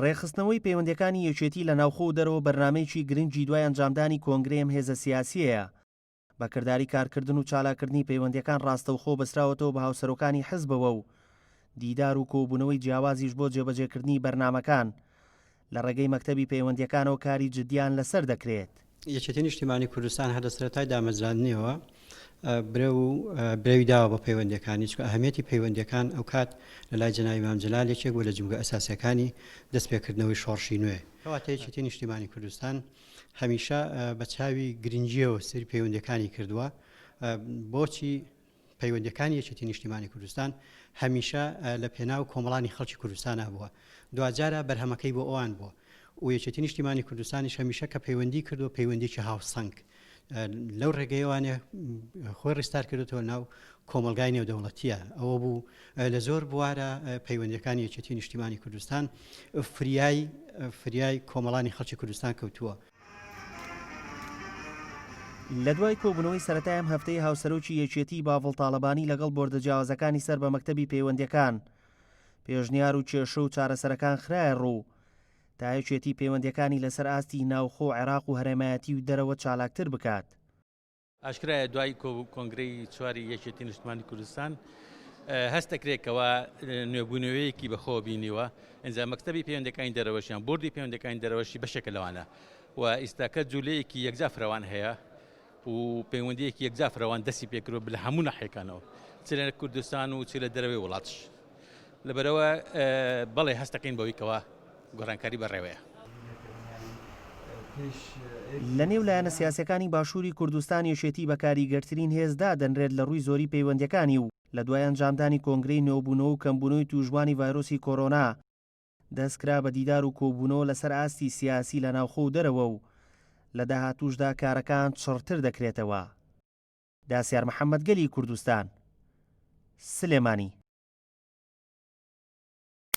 ڕێکخستنەوەی پەیوەندیەکانی یەکێتی لە ناوخۆ و دەرەوە بەرنامەیەکی گرنگی دوای ئەنجامدانی کۆنگرەی ئەم هێزە سیاسیەیە. بە کرداری کارکردن و چالاککردنی پەیوەندیەکان ڕاستەوخۆ بەستراوەتەوە بە هاوسەرۆکانی حزبەوە و دیدار و کۆبوونەوەی جیاوازیش بۆ جێبەجێکردنی بەرنامەکان لە ڕێگەی مەکتەبی پەیوەندیەکانەوە کاری جدیان لەسەر دەکرێت. یەکێتی نیشتیمانی کوردستان هەر لە سەرەتای دامەزراندنیەوە برەو و برەوی داوە بە پەیوەندیەکانی، چونکە ئەهمیەتی پەیوەندیەکان ئەوکات لە لای جەنابی مام جەلال یەکێک بوو لە جومگە ئەساسیەکانی دەستپێکردنەوەی شۆڕشی نوێ. کەواتە یەکێتی نیشتیمانی کوردستان هەمیشە بە چاوی گرنگیەوە سەیری پەیوەندیەکانی کردووە، بۆچی پەیوەندیەکانی یەکێتی نیشتیمانی کوردستان هەمیشە لە پێناو کۆمەڵانی خەڵکی کوردستانا بووە، دواجارە بەرهەمەکەی بۆ ئەوان بووە و یەکێتی نیشتیمانی کوردستانیش هەمیشە کە پەیوەندی کردووە پەیوەندیەکی هاوسەنگ لەو ڕێگەیەوانێ خۆی ڕیستار کردوتەوە ناو کۆمەڵگای نێودەوڵەتیە ئەوە بوو لە زۆر بوارە پەیوەندیەکانی یەکێتی نیشتیمانی کوردستان فریای فریای کۆمەڵانی خەڵکی کوردستان کەوتووە. لە دوای کۆبوونەوەی سەرەتای ئەم هەفتەی هاوسەرۆکی یەکێتیی باڤڵ تاڵەبانی لەگەڵ بۆردە جیاوازەکانی سەر بە مەکتەبی پەیوەندییەکان، پێشنیار و کێشە و چارەسەرەکان خرایە ڕوو تا یەکێتی پەیوەندییەکانی لەسەر ئاستی ناوخۆ و عێراق و هەرێمایەتی و دەرەوە چالاکتر بکات. ئاشکرایە دوای کۆنگرەی چواری یەکێتی نیشتمانی کوردستان هەست دەکرێت کەوا نوێبوونەوەیەکی بەخۆوە بینیوە ئینجا مەکتەبی پەیوەندەکانی دەرەوەشیان بردی پەیوەندەکانی دەرەوەشی بەشێکە لەوانە و ئیستاکە جوولەیەکی یەکجا فرەوان هەیە و پەیوەندیەکی یەکجا فرەوان دەستی پێکرۆ لە هەموو ناحیەکانەوە چ لە کوردستان و چ لە دەرەوەی وڵاتش لەبەرئەوە بەڵێ هەست دەکەین بەوەی کەوا گۆڕانکاری بەڕێوەیە. لە نێو لایەنە سیاسیەکانی باشووری کوردستان یەکێتی بە کاریگەرترین هێز دادەنرێت لە ڕووی زۆری پەیوەندیەکانی و لە دوای ئەنجامدانی کۆنگرەی نوێبوونەوە و کەمبوونەوەی تووشبووانی ڤایرۆسی کۆرۆنا دەستکرا بە دیدار و کۆبوونەوە لەسەر ئاستی سیاسی لە ناوخۆ و دەرەوە و لە داهاتووشدا کارەکان چڕتر دەکرێتەوە. داسیار محەمەد گەلی کوردستان، سلێمانی.